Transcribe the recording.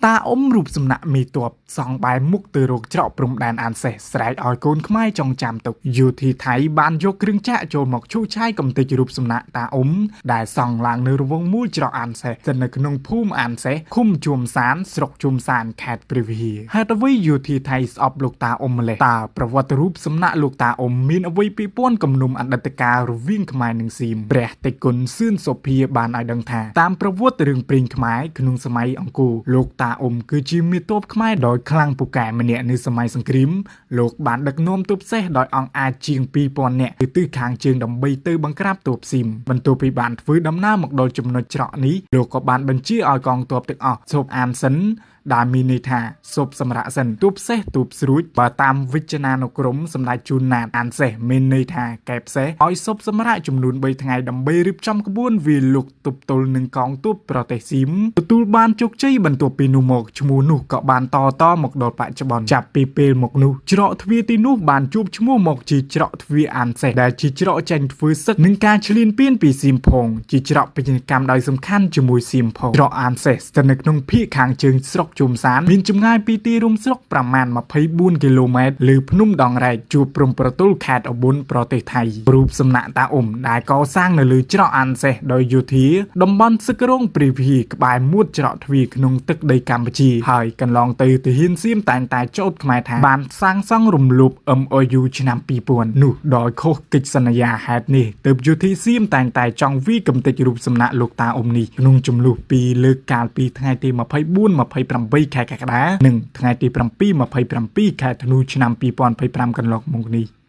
តាអ៊ំរូបសំណាក់មេតបសង់បែរមុខទៅរកច្រកព្រំដែនអានសេះស្រែកឲ្យកូនខ្មែរចងចាំទុក។ យោធាថៃបានយកគ្រឿងចក្រចូលមកឈូសឆាយកំទេចរូបសំណាក់តាអ៊ំដែលសង់ឡើងនៅរង្វង់មូលច្រកអានសេះ ស្ថិតនៅក្នុងភូមិអានសេះ ឃុំជួមសាន ស្រុកជួមសាន ខេត្តព្រះវិហារ។ ហេតុអ្វីយោធាថៃស្អប់លោកតាអ៊ំម្លេះ? តើប្រវត្តិរូបសំណាក់លោកតាអ៊ំមានអ្វីពាក់ព័ន្ធគំនុំអតីតកាលរវាងខ្មែរនិងសៀម? ព្រះតេជគុណសឿនសុភាបានឲ្យដឹងថា តាមប្រវត្តិរឿងព្រេងខ្មែរក្នុងសម័យអង្គរ លោកតាអ៊ំគឺជាមេតបខ្មែរដោយខ្លាំងពូកែម្នាក់។ នៅសម័យសង្គ្រាម លោកបានដឹកនាំទ័ពសេះដោយអង្គអាចជាង 2000 នាក់ទៅទិសខាងជើង ដើម្បីទៅបង្ក្រាបទ័ពស៊ីម។ បន្ទាប់ពីបានធ្វើដំណើរមកដល់ចំណុចច្រកនេះ លោកក៏បានបញ្ជាឲ្យកងទ័ពទាំងអស់ឈប់អានសិន ដែលមានន័យថាសូបសម្រាប់សិន។ ទូបសេះទូបស្រួច បើតាមវិជ្ជនានុក្រមសម្ដេចជួនណាត អានសេះមានន័យថាកែបសេះ ឲ្យសូបសម្រាប់ចំនួន 3 ថ្ងៃ ដើម្បីរៀបចំក្បួនវាលុកទប់ទល់នឹងកងទ័ពប្រទេសស៊ីម។ ទទួលបានជោគជ័យ បន្ទាប់ពីនោះមក ឈ្មោះនោះក៏បានតតមកដល់បច្ចុប្បន្ន។ ចាប់ពីពេលមកនោះ ច្រកទ្វារទីនោះបានជួបឈ្មោះមកជាច្រកទ្វារអានសេះ ដែលជាច្រកចេញធ្វើសឹកនិងការឈ្លានពានពីសៀមផង ជាច្រកពាណិជ្ជកម្មដោយសំខាន់ជាមួយសៀមផង។ ច្រកអានសេះស្ថិតនៅក្នុងភាគខាងជើងស្រុកជុំសាន មានចម្ងាយពីទីរួមស្រុកប្រមាណ 24 គីឡូម៉ែត្រ លើភ្នំដងរែក ជួបព្រំប្រទល់ខេត្តអបុន ប្រទេសថៃ។ រូបសំណាក់តាអ៊ំដែលកសាងនៅលើច្រកអានសេះដោយយោធា តំបន់សឹករងព្រាវិហារ ក្បែរមួតច្រកទ្វារក្នុងទឹកដីកម្ពុជា ហើយកន្លងទៅទាហានសៀមតែងតែចោទខ្មែរថាបានសាងសង់រំលោភ MOU ឆ្នាំ 2000 នោះដោយខុសកិច្ចសន្យា។ ហេតុនេះទើបយោធាសៀមតែងតែចង់វាយកំទេចរូបសំណាក់លោកតាអ៊ំនេះ។ ក្នុងចំនួនពីរលើក កាលពីថ្ងៃទី 24 28 ខែកក្កដា និងថ្ងៃទី 7 27 ខែធ្នូ ឆ្នាំ 2025 កន្លងមកនេះ។